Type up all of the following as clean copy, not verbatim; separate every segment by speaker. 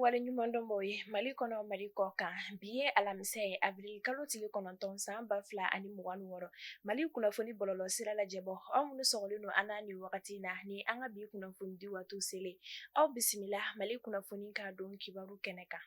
Speaker 1: waleɲumandɔn b'aw ye Mali kɔnɔ, Mali kɔ kan. Bi ye alamisa ye, avril kalo tile 9 san 2026. Mali kunnafoni bɔlɔlɔ sira lajɛbɔ, aw minnu sɔgɔlen don an na nin wagati in na, ni an ka bi kunnafoni di waatiw selen, aw bisimila Mali kunnafoni ka don kibaru kɛnɛ kan.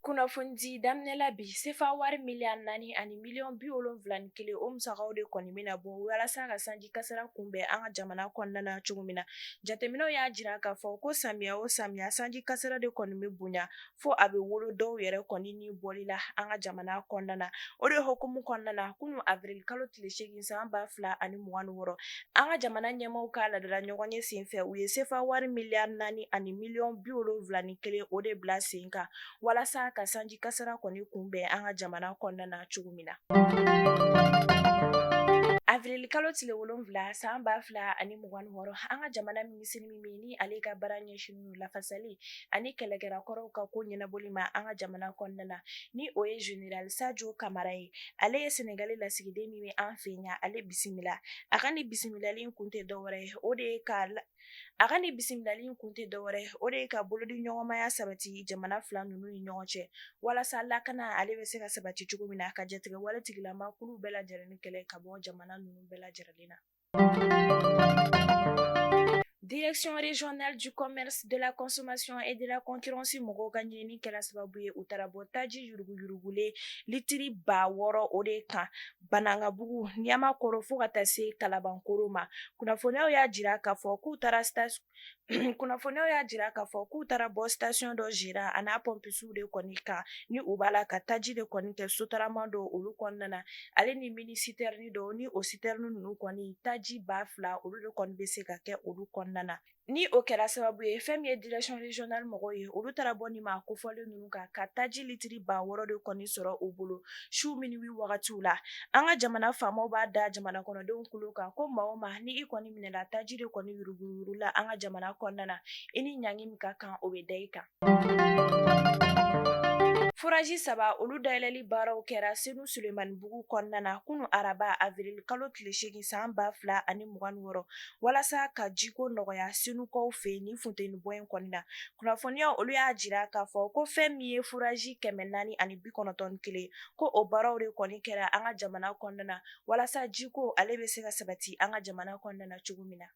Speaker 1: Kunnafonidi daminɛ la bi, sefa wari miliyari 4 ani miliyɔn 71, o musakaw de kɔni bɛna bɔ walasa ka sanji kasara kunbɛn an ka jamana kɔnɔna na cogo min na. Jateminɛw y'a jira k'a fɔ ko samiya o samiya, sanji kasara de kɔni bɛ bonya fo a bɛ wolo dɔw yɛrɛ kɔni ni bɔli la an ka jamana kɔnɔna na. O de hukumu kɔnɔna na, kunun avril kalo tile 8 san 2026, an ka jamana ɲɛmaaw ka laadala ɲɔgɔnye senfɛ, u ye sefa wari miliyari 4 ani miliyɔn 71, o de bila sen kan walasa ka sanji kasara kɔni kunbɛn an ka jamana kɔnɔna na cogo min na. Avril kalo tile 7 san 2026, an ka jamana minisiri min ni ale ka baara ɲɛsinnen don lafasali ani kɛlɛkɛla kɔrɔw ka ko ɲɛnabɔli ma an ka jamana kɔnɔna na, ni o ye général Sadio Kamara ye, ale ye Senegali lasigiden min bɛ an fɛ yan, ale bisimila. A ka ni bisimilali kun tɛ dɔwɛrɛ ye, o de ye ka a ka ni bisimilali kun tɛ dɔwɛrɛ ye, o de ye ka bolodi ɲɔgɔnmaya sabati jamana fila ninnu ni ɲɔgɔn cɛ, walasa lakana ale bɛ se ka sabati cogo min na, ka jatigɛwale tigilama kulu bɛɛ lajɛlen kɛlɛ ka bɔ jamana ninnu bɛɛ lajɛlen na. Direction régionale du commerce, de la consommation et de la concurrence mɔgɔw ka ɲinini kɛra sababu ye, u taara bɔ taji yuruguyurugulen litiri 6000, o de kan Banankabugu, Ɲamakɔrɔ fo ka taa se Kalabankoro ma. Kunnafoniyaw y'a jira k'a fɔ k'u taara bɔ station dɔ gérant a n'a pɔmpisiw de kɔni kan, ni u b'a la ka taji de kɔni kɛ sotarama dɔw olu kɔnɔna na, ale ni mini citerne dɔw, ni o citerne ninnu kɔni taji 2000, olu de kɔni bɛ se ka kɛ olu kɔnɔna na. Ni o kɛra sababu ye, fɛn min ye direction régionale mɔgɔw ye, olu taara bɔ nin maa kofɔlen ninnu kan ka taji litiri 6000 de kɔni sɔrɔ u bolo su minuit wagatiw la. An ka jamana faamaw b'a da jamana kɔnɔdenw tulo kan ko maa o maa ni i kɔni minɛla taji de kɔni yuruguyurugu la an ka jamana kɔnɔna na, i ni ɲangi min ka kan, o bɛ da i kan. Forage saba, olu dayɛlɛli baaraw kɛra Senu Sulemanibugu kɔnɔna na kunun araba avril kalo tile 8 san 2026, walasa ka jiko nɔgɔya Senukaw fɛ nin funteni bɔ in kɔni na. Kunnafoniyaw olu y'a jira k'a fɔ ko fɛn min ye forage 491, ko o baaraw de kɔni kɛra an ka jamana kɔnɔna na, walasa jiko ale bɛ se ka sabati an ka jamana kɔnɔna na cogo min na.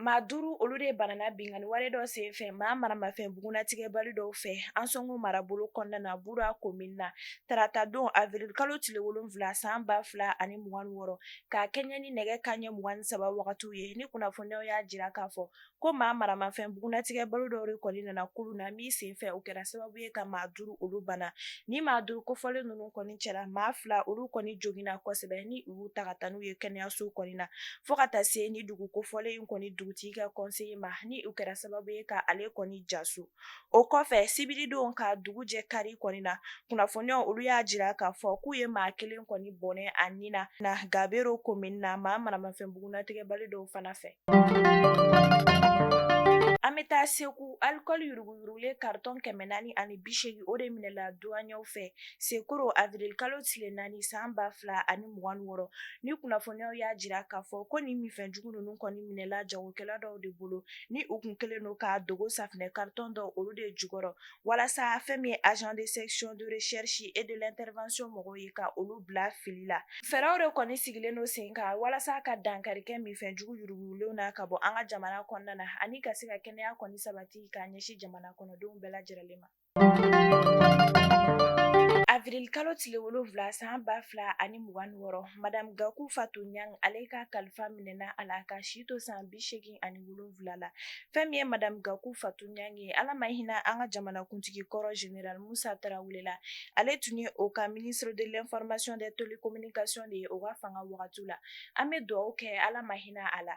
Speaker 1: Maa duuru, olu de banana binkanni wale dɔ senfɛ maa maramafɛn bugunnatigɛbali dɔw fɛ Ansɔngo marabolo kɔnɔna na, Bura komini na, tarata don avril kalo tile 7 san 2026, k'a kɛɲɛ ni nɛgɛ kanɲɛ 23 wagatiw ye. Ni kunnafoniyaw y'a jira k'a fɔ ko maa maramafɛn bugunnatigɛbali dɔw de kɔni nana kurun na min senfɛ, o kɛra sababu ye ka maa duuru olu bana. Ni maa duuru kofɔlen ninnu kɔni cɛla, maa fila olu kɔni joginna kosɛbɛ, ni u y'u ta ka taa n'u ye kɛnɛyaso kɔni na, fo ka taa se ni dugu kofɔlen in kɔni dugutigi ka conseiller ma, ni u kɛra sababu ye ka ale kɔni jaso. O kɔfɛ, sibiridon ka dugu jɛ kari kɔni na, kunnafoniyaw olu y'a jira k'a fɔ k'u ye maa kelen kɔni bɔnɛ a ni na Gabero komini na, maa maramafɛn bugunnatigɛbali dɔw fana fɛ. An bɛ taa Segu, alikɔli yuruguyurugulen karitɔn 480, o de minɛla duwanɲɛw fɛ Sekoro avril kalo tile 4 san 2026. Ni kunnafoniyaw y'a jira k'a fɔ ko nin minfɛnjugu ninnu kɔni minɛla jagokɛla dɔw de bolo, ni u kun kɛlen don k'a dogo safinɛ karitɔn dɔw olu de jukɔrɔ, walasa fɛn min ye agent de section de recherche et de l'intervention mɔgɔw ye ka olu bila fili la. Fɛɛrɛw de kɔni sigilen don sen kan walasa ka dankari kɛ minfɛnjugu yuruguyurugulenw na ka bɔ an ka jamana kɔnɔna na, ani ka se ka kɛnɛya kɔni sabati ka ɲɛsin jamana kɔnɔdenw bɛɛ lajɛlen ma. Avril kalo tile 7 san 2026, Madame Gaku Fatou Niang, ale ka kalifa minɛna a la ka si to san 87 la. Fɛn min ye Madame Gaku Fatou Niang ye, Ala ma hinɛ an ka jamanakuntigi kɔrɔ général Musa Tarawele la, ale tun ye o ka ministre de l'information des télécommunications de ye o ka fanga wagati la. An bɛ dugawu kɛ, Ala ma hinɛ a la.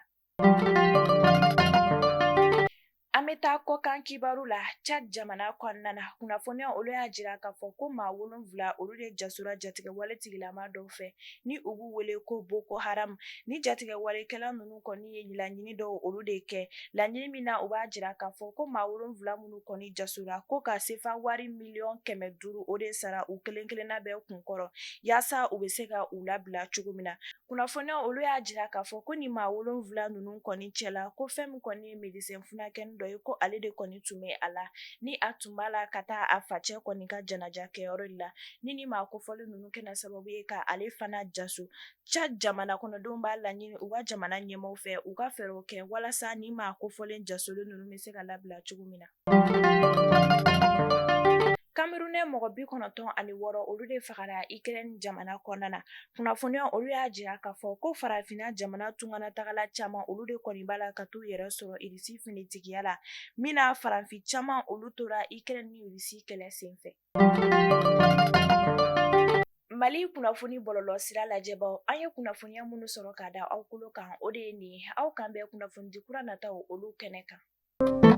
Speaker 1: An bɛ taa kɔkan kibaru la. Tchad jamana kɔnɔna na, kunnafoniya olu y'a jira k'a fɔ ko maa 7 olu de jasora jatigɛwale tigilama dɔw fɛ ni u b'u wele ko Boko Haram. Ni jatigɛwalekɛla ninnu kɔni ye laɲini dɔw olu de kɛ, laɲini min na u b'a jira k'a fɔ ko maa 7 minnu kɔni jasora, ko ka sefa wari miliyɔn 500 o de sara u kelen kelenna bɛɛ kunkɔrɔ, yaasa u bɛ se ka u labila cogo min na. Kunnafoniya olu y'a jira k'a fɔ ko ni maa 7 ninnu kɔni cɛla, ko fɛn min kɔni ye médecin funakɛni dɔ ye, ko ale de kɔni tun bɛ a la, ni a tun b'a la ka taa a facɛ kɔni ka janaja kɛyɔrɔ de la, ni maa kofɔlen ninnu kɛra sababu ye ka ale fana jaso. Tchad jamana kɔnɔdenw b'a laɲini u ka jamana ɲɛmaaw fɛ, u ka fɛɛrɛw kɛ walasa ni maa kofɔlen jasolen ninnu bɛ se ka labila cogo min na. Camerounais mɔgɔ 96 olu de fagara Ukraine jamana kɔnɔna na. Kunnafoniya olu y'a jira k'a fɔ ko farafinna jamana tunganatagala caman olu de kɔni b'a la ka t'u yɛrɛ sɔrɔ Irisi finitigiya la, min na farafin caman olu tora Ukraine ni Irisi kɛlɛ senfɛ. Mali kunnafoni bɔlɔlɔ sira lajɛbaw, an ye kunnafoniya minnu sɔrɔ k'a da aw tulo kan, o de ye nin ye. Aw kan bɛn kunnafonidi kura nataw olu kɛnɛ kan.